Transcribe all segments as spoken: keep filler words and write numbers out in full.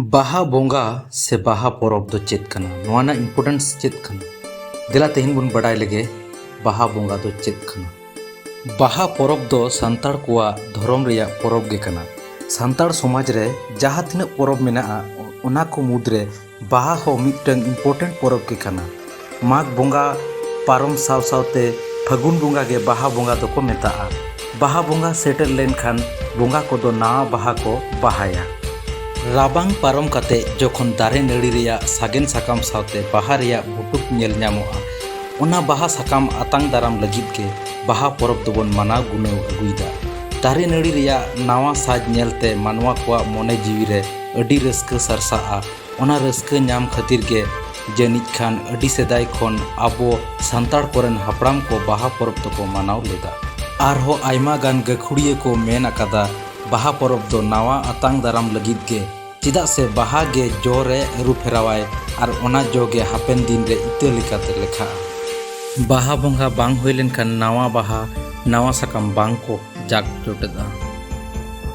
ᱵᱟᱦᱟ ᱵᱚᱸᱜᱟ ᱥᱮ ᱵᱟᱦᱟ ᱯᱚᱨᱚᱵᱽ ᱫᱚ ᱪᱮᱫ ᱠᱟᱱᱟ? ᱱᱚᱣᱟ ᱨᱮᱱᱟᱜ importance ᱪᱮᱫ ᱠᱟᱱᱟ? ᱫᱮᱞᱟ ᱛᱮᱦᱮᱧ ᱵᱚᱱ ᱵᱟᱰᱟᱭ ᱞᱮᱜᱮ, ᱵᱟᱦᱟ ᱵᱚᱸᱜᱟ ᱫᱚ ᱪᱮᱫ ᱠᱟᱱᱟ? ᱵᱟᱦᱟ ᱯᱚᱨᱚᱵᱽ ᱫᱚ ᱥᱟᱱᱛᱟᱲ ᱠᱚᱣᱟᱜ ᱫᱷᱚᱨᱚᱢ ᱨᱮᱭᱟᱜ ᱯᱚᱨᱚᱵᱽ ᱜᱮ ᱠᱟᱱᱟ᱾ ᱥᱟᱱᱛᱟᱲ ᱥᱚᱢᱟᱡᱽ ᱨᱮ ᱡᱟᱦᱟᱸ ᱛᱤᱱᱟᱹᱜ ᱯᱚᱨᱚᱵᱽ ᱢᱮᱱᱟᱜᱼᱟ, ᱚᱱᱟ ᱠᱚ ᱢᱩᱫᱽᱨᱮ ᱵᱟᱦᱟ ᱦᱚᱸ ᱢᱤᱫᱴᱟᱝ important ᱯᱚᱨᱚᱵᱽ ᱜᱮ ᱠᱟᱱᱟ᱾ ᱢᱟᱜᱽ ᱵᱚᱸᱜᱟ ᱯᱟᱨᱚᱢ ᱥᱟᱶ ᱥᱟᱶᱛᱮ ᱯᱷᱟᱹᱜᱩᱱ ᱵᱚᱸᱜᱟ ᱜᱮ ᱵᱟᱦᱟ ᱵᱚᱸᱜᱟ ᱫᱚᱠᱚ ᱢᱮᱛᱟᱜᱼᱟ᱾ ᱵᱟᱦᱟ ᱵᱚᱸᱜᱟ ᱥᱮᱴᱮᱨ ᱞᱮᱱᱠᱷᱟᱱ ᱵᱚᱸᱜᱟ ᱠᱚᱫᱚ ᱱᱟᱣᱟ ᱵᱟᱦᱟ ᱠᱚ ᱵᱟᱦᱟᱭᱟ᱾ ᱨᱟᱵᱟᱝ ᱯᱟᱨᱚᱢ ᱠᱟᱛᱮ ᱡᱚᱠᱷᱚᱱ ᱫᱟᱨᱮ ᱱᱟᱹᱲᱤ ᱨᱮᱭᱟᱜ ᱥᱟᱜᱮᱱ ᱥᱟᱠᱟᱢ ᱥᱟᱶᱛᱮ ᱵᱟᱦᱟ ᱨᱮᱭᱟᱜ ᱵᱩᱴᱩᱠ ᱧᱮᱞ ᱧᱟᱢᱚᱜᱼᱟ, ᱚᱱᱟ ᱵᱟᱦᱟ ᱥᱟᱠᱟᱢ ᱟᱛᱟᱝ ᱫᱟᱨᱟᱢ ᱞᱟᱹᱜᱤᱫ ᱜᱮ ᱵᱟᱦᱟ ᱯᱚᱨᱚᱵᱽ ᱫᱚᱵᱚᱱ ᱢᱟᱱᱟᱣ ᱜᱩᱱᱟᱹᱣ ᱟᱹᱜᱩᱭᱮᱫᱟ᱾ ᱫᱟᱨᱮ ᱱᱟᱹᱲᱤ ᱨᱮᱭᱟᱜ ᱱᱟᱣᱟ ᱥᱟᱡᱽ ᱧᱮᱞᱛᱮ ᱢᱟᱱᱣᱟ ᱠᱚᱣᱟᱜ ᱢᱚᱱᱮ ᱡᱤᱣᱤ ᱨᱮ ᱟᱹᱰᱤ ᱨᱟᱹᱥᱠᱟᱹ ᱥᱟᱨᱥᱟᱜᱼᱟ᱾ ᱚᱱᱟ ᱨᱟᱹᱥᱠᱟᱹ ᱧᱟᱢ ᱠᱷᱟᱹᱛᱤᱨ ᱜᱮ ᱡᱟᱹᱱᱤᱡ ᱠᱷᱟᱱ ᱟᱹᱰᱤ ᱥᱮᱫᱟᱭ ᱠᱷᱚᱱ ᱟᱵᱚ ᱥᱟᱱᱛᱟᱲ ᱠᱚᱨᱮᱱ ᱦᱟᱯᱲᱟᱢ ᱠᱚ ᱵᱟᱦᱟ ᱯᱚᱨᱚᱵᱽ ᱫᱚᱠᱚ ᱢᱟᱱᱟᱣ ᱞᱮᱫᱟ᱾ ᱟᱨᱦᱚᱸ ᱟᱭᱢᱟ ᱜᱟᱱ ᱜᱟᱹᱠᱷᱩᱲᱤᱭᱟᱹ ᱠᱚ ᱢᱮᱱ ᱟᱠᱟᱫᱟ, ᱵᱟᱦᱟ ᱯᱚᱨᱚᱵᱽ ᱫᱚ ᱱᱟᱣᱟ ᱟᱛᱟᱝ ᱫᱟᱨᱟᱢ ᱞᱟᱹᱜᱤᱫ ᱜᱮ, ᱪᱮᱫᱟᱜ ᱥᱮ ᱵᱟᱦᱟ ᱜᱮ ᱡᱚ ᱨᱮ ᱟᱹᱨᱩ ᱯᱷᱮᱨᱟᱣᱟᱭ ᱟᱨ ᱚᱱᱟ ᱡᱚ ᱜᱮ ᱦᱟᱯᱮᱱ ᱫᱤᱱ ᱨᱮ ᱤᱛᱟᱹ ᱞᱮᱠᱟᱛᱮ ᱞᱮᱠᱷᱟᱜᱼᱟ᱾ ᱵᱟᱦᱟ ᱵᱚᱸᱜᱟ ᱵᱟᱝ ᱦᱩᱭ ᱞᱮᱱᱠᱷᱟᱱ ᱱᱟᱣᱟ ᱵᱟᱦᱟ, ᱱᱟᱣᱟ ᱥᱟᱠᱟᱢ ᱵᱟᱝ ᱠᱚ ᱡᱟᱠ ᱡᱚᱴᱮᱫᱼᱟ᱾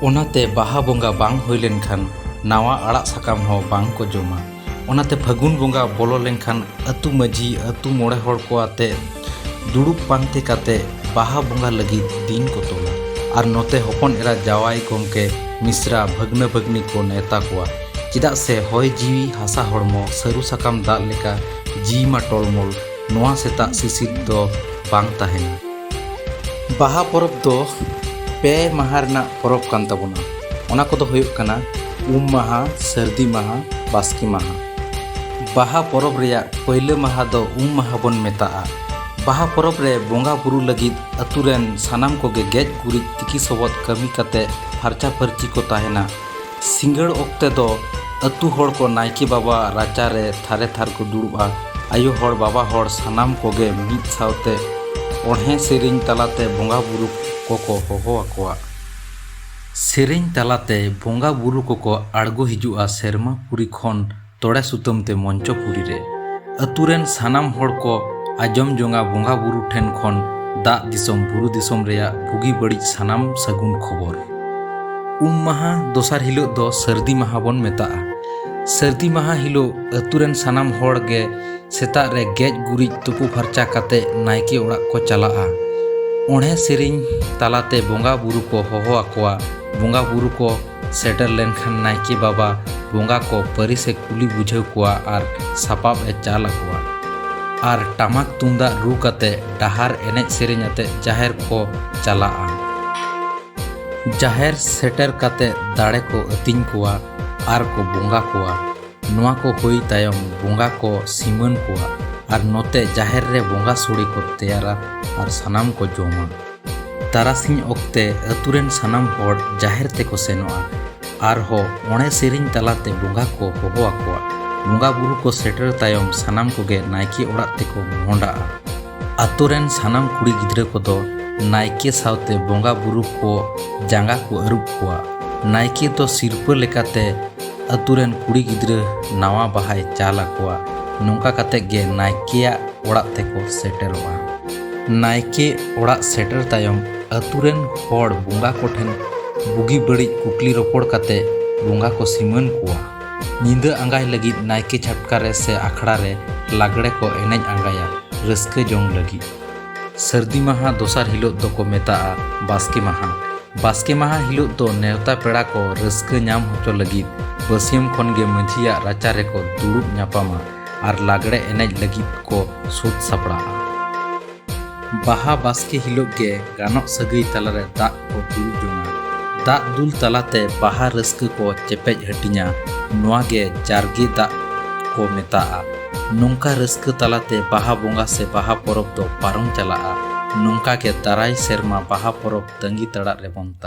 ᱚᱱᱟᱛᱮ ᱵᱟᱦᱟ ᱵᱚᱸᱜᱟ ᱵᱟᱝ ᱦᱩᱭ ᱞᱮᱱᱠᱷᱟᱱ ᱱᱟᱣᱟ ᱟᱲᱟᱜ ᱥᱟᱠᱟᱢ ᱦᱚᱸ ᱵᱟᱝ ᱠᱚ ᱡᱚᱢᱟ᱾ ᱚᱱᱟᱛᱮ ᱯᱷᱟᱹᱜᱩᱱ ᱵᱚᱸᱜᱟ ᱵᱚᱞᱚ ᱞᱮᱱᱠᱷᱟᱱ ᱟᱹᱛᱩ ᱢᱟᱹᱡᱷᱤ, ᱟᱹᱛᱩ ᱢᱚᱬᱮ ᱦᱚᱲ ᱠᱚ ᱟᱛᱮ ᱫᱩᱲᱩᱵ ᱯᱟᱱᱛᱮ ᱠᱟᱛᱮ ᱵᱟᱦᱟ ᱵᱚᱸᱜᱟ ᱞᱟᱹᱜᱤᱫ ᱫᱤᱱ ᱠᱚ ᱛᱚᱞᱟ᱾ ᱟᱨ ᱱᱚᱛᱮ ᱦᱚᱯᱚᱱ ᱮᱨᱟ, ᱡᱟᱶᱟᱭ ᱜᱚᱢᱠᱮ, ᱢᱤᱥᱨᱟ, ᱵᱷᱟᱹᱜᱽᱱᱟᱹ ᱵᱷᱟᱹᱜᱽᱱᱤ ᱠᱚ ᱱᱮᱣᱛᱟ ᱠᱚᱣᱟ᱾ ᱪᱮᱫᱟᱜ ᱥᱮ ᱦᱚᱭ ᱡᱤᱣᱤ ᱦᱟᱥᱟ ᱦᱚᱲᱢᱚ ᱥᱟᱹᱨᱩ ᱥᱟᱠᱟᱢ ᱫᱟᱜ ᱞᱮᱠᱟ ᱡᱤᱣᱤ ᱢᱟ ᱴᱚᱞᱢᱚᱞ, ᱱᱚᱣᱟ ᱥᱮᱛᱟᱜ ᱥᱤᱥᱤᱨ ᱫᱚ ᱵᱟᱝ ᱛᱟᱦᱮᱱᱟ᱾ ᱵᱟᱦᱟ ᱯᱚᱨᱚᱵᱽ ᱫᱚ ᱯᱮ ᱢᱟᱦᱟ ᱨᱮᱱᱟᱜ ᱯᱚᱨᱚᱵᱽ ᱠᱟᱱ ᱛᱟᱵᱚᱱᱟ᱾ ᱚᱱᱟ ᱠᱚᱫᱚ ᱦᱩᱭᱩᱜ ᱠᱟᱱᱟ ᱩᱢ ᱢᱟᱦᱟ, ᱥᱟᱹᱨᱫᱤ ᱢᱟᱦᱟ, ᱵᱟᱥᱠᱮ ᱢᱟᱦᱟ᱾ ᱵᱟᱦᱟ ᱯᱚᱨᱚᱵᱽ ᱨᱮᱭᱟᱜ ᱯᱳᱭᱞᱳ ᱢᱟᱦᱟ ᱫᱚ ᱩᱢ ᱢᱟᱦᱟ ᱵᱚᱱ ᱢᱮᱛᱟᱜᱼᱟ᱾ ᱵᱟᱦᱟ ᱯᱚᱨᱚᱵᱽ ᱨᱮ ᱵᱚᱸᱜᱟ ᱵᱩᱨᱩ ᱞᱟᱹᱜᱤᱫ ᱟᱹᱛᱩ ᱨᱮᱱ ᱥᱟᱱᱟᱢ ᱠᱚᱜᱮ ᱜᱮᱡ ᱜᱩᱨᱤᱡ, ᱛᱤᱠᱤ ᱥᱚᱵᱚᱫ ᱠᱟᱹᱢᱤ ᱠᱟᱛᱮ ᱯᱷᱟᱨᱪᱟ ᱯᱷᱟᱹᱨᱪᱤ ᱠᱚ ᱛᱟᱦᱮᱱᱟ᱾ ᱥᱤᱸᱜᱟᱹᱲ ᱚᱠᱛᱮ ᱫᱚ ᱟᱹᱛᱩ ᱦᱚᱲ ᱠᱚ ᱱᱟᱭᱠᱮ ᱵᱟᱵᱟ ᱨᱟᱪᱟ ᱨᱮ ᱛᱷᱟᱨᱮ ᱛᱷᱟᱨ ᱠᱚ ᱫᱩᱲᱩᱵᱼᱟ᱾ ᱟᱭᱳ ᱦᱚᱲ, ᱵᱟᱵᱟ ᱦᱚᱲ ᱥᱟᱱᱟᱢ ᱠᱚᱜᱮ ᱢᱤᱫ ᱥᱟᱶᱛᱮ ᱚᱬᱦᱮ ᱥᱮᱨᱮᱧ ᱛᱟᱞᱟᱛᱮ ᱵᱚᱸᱜᱟ ᱵᱩᱨᱩ ᱠᱚᱠᱚ ᱦᱚᱦᱚ ᱟᱠᱚᱣᱟ᱾ ᱥᱮᱨᱮᱧ ᱛᱟᱞᱟᱛᱮ ᱵᱚᱸᱜᱟ ᱵᱩᱨᱩ ᱠᱚᱠᱚ ᱟᱬᱜᱚ ᱦᱤᱡᱩᱜᱼᱟ ᱥᱮᱨᱢᱟ ᱯᱩᱨᱤ ᱠᱷᱚᱱ ᱛᱚᱲᱮ ᱥᱩᱛᱟᱹᱢ ᱛᱮ ᱢᱚᱧᱪᱚᱯᱩᱨᱤ ᱨᱮ᱾ ᱟᱹᱛᱩ ᱨᱮᱱ ᱥᱟᱱᱟᱢ ᱦᱚᱲ ᱠᱚ ᱟᱸᱡᱚᱢ ᱡᱚᱝᱟ ᱵᱚᱸᱜᱟ ᱵᱩᱨᱩ ᱴᱷᱮᱱ ᱠᱷᱚᱱ ᱫᱟᱜ ᱫᱤᱥᱚᱢ ᱵᱩᱨᱩ ᱫᱤᱥᱚᱢ ᱨᱮᱭᱟᱜ ᱵᱩᱜᱤ ᱵᱟᱹᱲᱤᱡ ᱥᱟᱱᱟᱢ ᱥᱟᱹᱜᱩᱱ ᱠᱷᱚᱵᱚᱨ᱾ ᱩᱢ ᱢᱟᱦᱟ ᱫᱚᱥᱟᱨ ᱦᱤᱞᱳᱜ ᱫᱚ ᱥᱟᱹᱨᱫᱤ ᱢᱟᱦᱟ ᱵᱚᱱ ᱢᱮᱛᱟᱜᱼᱟ᱾ ᱥᱟᱹᱨᱫᱤ ᱢᱟᱦᱟ ᱦᱤᱞᱳᱜ ᱟᱹᱛᱩ ᱨᱮᱱ ᱥᱟᱱᱟᱢ ᱦᱚᱲ ᱜᱮ ᱥᱮᱛᱟᱜ ᱨᱮ ᱜᱮᱡ ᱜᱩᱨᱤᱡ ᱛᱩᱯᱩ ᱯᱷᱟᱨᱪᱟ ᱠᱟᱛᱮ ᱱᱟᱭᱠᱮ ᱚᱲᱟᱜ ᱠᱚ ᱪᱟᱞᱟᱜᱼᱟ᱾ ᱚᱬᱦᱮ ᱥᱮᱨᱮᱧ ᱛᱟᱞᱟᱛᱮ ᱵᱚᱸᱜᱟ ᱵᱩᱨᱩ ᱠᱚ ᱦᱚᱦᱚ ᱟᱠᱚᱣᱟ᱾ ᱵᱚᱸᱜᱟ ᱵᱩᱨᱩ ᱠᱚ ᱥᱮᱴᱮᱨ ᱞᱮᱱᱠᱷᱟᱱ ᱱᱟᱭᱠᱮ ᱵᱟᱵᱟ ᱵᱚᱸᱜᱟ ᱠᱚ ᱯᱟᱹᱨᱤᱥ ᱮ ᱠᱩᱞᱤ ᱵᱩᱡᱷᱟᱹᱣ ᱠᱚᱣᱟ ᱟᱨ ᱥᱟᱯᱟᱵ ᱮ ᱪᱟᱞ ᱟᱠᱚᱣᱟ᱾ ᱟᱨ ᱴᱟᱢᱟᱠ ᱛᱩᱢᱫᱟᱜ ᱨᱩ ᱠᱟᱛᱮ ᱰᱟᱦᱟᱨ ᱮᱱᱮᱡ ᱥᱮᱨᱮᱧ ᱟᱛᱮ ᱡᱟᱦᱮᱨ ᱠᱚ ᱪᱟᱞᱟᱜᱼᱟ᱾ ᱡᱟᱦᱮᱨ ᱥᱮᱴᱮᱨ ᱠᱟᱛᱮ ᱫᱟᱲᱮ ᱠᱚ ᱟᱹᱛᱤᱧ ᱠᱚᱣᱟ ᱟᱨ ᱠᱚ ᱵᱚᱸᱜᱟ ᱠᱚᱣᱟ᱾ ᱱᱚᱣᱟ ᱠᱚ ᱦᱩᱭ ᱛᱟᱭᱚᱢ ᱵᱚᱸᱜᱟ ᱠᱚ ᱥᱤᱢᱟᱹᱱ ᱠᱚᱣᱟ ᱟᱨ ᱱᱚᱛᱮ ᱡᱟᱦᱮᱨ ᱨᱮ ᱵᱚᱸᱜᱟ ᱥᱳᱲᱮ ᱠᱚ ᱛᱮᱭᱟᱨᱟ ᱟᱨ ᱥᱟᱱᱟᱢ ᱠᱚ ᱡᱚᱢᱟ᱾ ᱛᱟᱨᱟᱥᱤᱧ ᱚᱠᱛᱮ ᱟᱹᱛᱩ ᱨᱮᱱ ᱥᱟᱱᱟᱢ ᱦᱚᱲ ᱡᱟᱦᱮᱨ ᱛᱮᱠᱚ ᱥᱮᱱᱚᱜᱼᱟ᱾ ᱟᱨᱦᱚᱸ ᱚᱬᱦᱮ ᱥᱮᱨᱮᱧ ᱛᱟᱞᱟᱛᱮ ᱵᱚᱸᱜᱟ ᱠᱚ ᱦᱚᱦᱚ ᱟᱠᱚᱣᱟ᱾ ᱵᱚᱸᱜᱟ ᱵᱩᱨᱩ ᱠᱚ ᱥᱮᱴᱮᱨ ᱛᱟᱭᱚᱢ ᱥᱟᱱᱟᱢ ᱠᱚᱜᱮ ᱱᱟᱭᱠᱮ ᱚᱲᱟᱜ ᱛᱮᱠᱚ ᱢᱚᱦᱰᱟᱜᱼᱟ᱾ ᱟᱛᱳ ᱨᱮᱱ ᱥᱟᱱᱟᱢ ᱠᱩᱲᱤ ᱜᱤᱫᱽᱨᱟᱹ ᱠᱚᱫᱚ ᱱᱟᱭᱠᱮ ᱥᱟᱶᱛᱮ ᱵᱚᱸᱜᱟ ᱵᱩᱨᱩ ᱠᱚ ᱡᱟᱸᱜᱟ ᱠᱚ ᱟᱹᱨᱩᱵ ᱠᱚᱣᱟ᱾ ᱱᱟᱭᱠᱮ ᱫᱚ ᱥᱤᱨᱯᱟᱹ ᱞᱮᱠᱟᱛᱮ ᱟᱛᱳ ᱨᱮᱱ ᱠᱩᱲᱤ ᱜᱤᱫᱽᱨᱟᱹ ᱱᱟᱣᱟ ᱵᱟᱦᱟᱭ ᱪᱟᱞ ᱟᱠᱚᱣᱟ᱾ ᱱᱚᱝᱠᱟ ᱠᱟᱛᱮ ᱜᱮ ᱱᱟᱭᱠᱮᱭᱟᱜ ᱚᱲᱟᱜ ᱛᱮᱠᱚ ᱥᱮᱴᱮᱨᱚᱜᱼᱟ᱾ ᱱᱟᱭᱠᱮ ᱚᱲᱟᱜ ᱥᱮᱴᱮᱨ ᱛᱟᱭᱚᱢ ᱟᱛᱳ ᱨᱮᱱ ᱦᱚᱲ ᱵᱚᱸᱜᱟ ᱠᱚᱴᱷᱮᱱ ᱵᱩᱜᱤ ᱵᱟᱹᱲᱤᱡ ᱠᱩᱠᱞᱤ ᱨᱚᱯᱚᱲ ᱠᱟᱛᱮ ᱵᱚᱸᱜᱟ ᱠᱚ ᱥᱤᱢᱟᱹᱱ ᱠᱚᱣᱟ᱾ ᱧᱤᱫᱟᱹ ᱟᱸᱜᱟᱭ ᱞᱟᱹᱜᱤᱫ ᱱᱟᱭᱠᱮ ᱪᱷᱟᱴᱠᱟ ᱨᱮ ᱥᱮ ᱟᱠᱷᱲᱟ ᱨᱮ ᱞᱟᱜᱽᱲᱮ ᱠᱚ ᱮᱱᱮᱡ ᱟᱸᱜᱟᱭᱟ, ᱨᱟᱹᱥᱠᱟᱹ ᱡᱚᱝ ᱞᱟᱹᱜᱤᱫ᱾ ᱥᱟᱹᱨᱫᱤ ᱢᱟᱦᱟ ᱫᱚᱥᱟᱨ ᱦᱤᱞᱳᱜ ᱫᱚᱠᱚ ᱢᱮᱛᱟᱜᱼᱟ ᱵᱟᱥᱠᱮ ᱢᱟᱦᱟ᱾ ᱵᱟᱥᱠᱮ ᱢᱟᱦᱟ ᱦᱤᱞᱳᱜ ᱫᱚ ᱱᱮᱣᱛᱟ ᱯᱮᱲᱟ ᱠᱚ ᱨᱟᱹᱥᱠᱟᱹ ᱧᱟᱢ ᱦᱚᱪᱚ ᱞᱟᱹᱜᱤᱫ ᱵᱟᱹᱥᱭᱟᱹᱢ ᱠᱷᱚᱱ ᱜᱮ ᱢᱟᱹᱡᱷᱤᱭᱟᱜ ᱨᱟᱪᱟ ᱨᱮᱠᱚ ᱫᱩᱲᱩᱵ ᱧᱟᱯᱟᱢᱟ ᱟᱨ ᱞᱟᱜᱽᱲᱮ ᱮᱱᱮᱡ ᱞᱟᱹᱜᱤᱫ ᱠᱚ ᱥᱟᱹᱛ ᱥᱟᱯᱲᱟᱜᱼᱟ᱾ ᱵᱟᱦᱟ ᱵᱟᱥᱠᱮ ᱦᱤᱞᱳᱜ ᱜᱮ ᱜᱟᱱᱚᱜ ᱥᱟᱹᱜᱟᱹᱭ ᱛᱟᱞᱟᱨᱮ ᱫᱟᱜ ᱠᱚ ᱫᱩᱞ ᱡᱚᱝᱟ᱾ ᱫᱟᱜ ᱫᱩᱞ ᱛᱟᱞᱟᱛᱮ ᱵᱟᱦᱟ ᱨᱟᱹᱥᱠᱟᱹ ᱠᱚ ᱪᱮᱯᱮᱡ ᱦᱟᱹᱴᱤᱧᱟ᱾ ᱱᱚᱣᱟ ᱜᱮ ᱡᱟᱨᱜᱮ ᱫᱟᱜ ᱠᱚ ᱢᱮᱛᱟᱜᱼᱟ᱾ ᱱᱚᱝᱠᱟ ᱨᱟᱹᱥᱠᱟᱹ ᱛᱟᱞᱟᱛᱮ ᱵᱟᱦᱟ ᱵᱚᱸᱜᱟ ᱥᱮ ᱵᱟᱦᱟ ᱯᱚᱨᱚᱵᱽ ᱫᱚ ᱯᱟᱨᱚᱢ ᱪᱟᱞᱟᱜᱼᱟ᱾ ᱱᱚᱝᱠᱟ ᱜᱮ ᱫᱟᱨᱟᱭ ᱥᱮᱨᱢᱟ ᱵᱟᱦᱟ ᱯᱚᱨᱚᱵᱽ ᱛᱟᱺᱜᱤ ᱛᱟᱲᱟᱜ ᱨᱮᱵᱚᱱ ᱛᱟᱦᱮᱸᱱᱟ᱾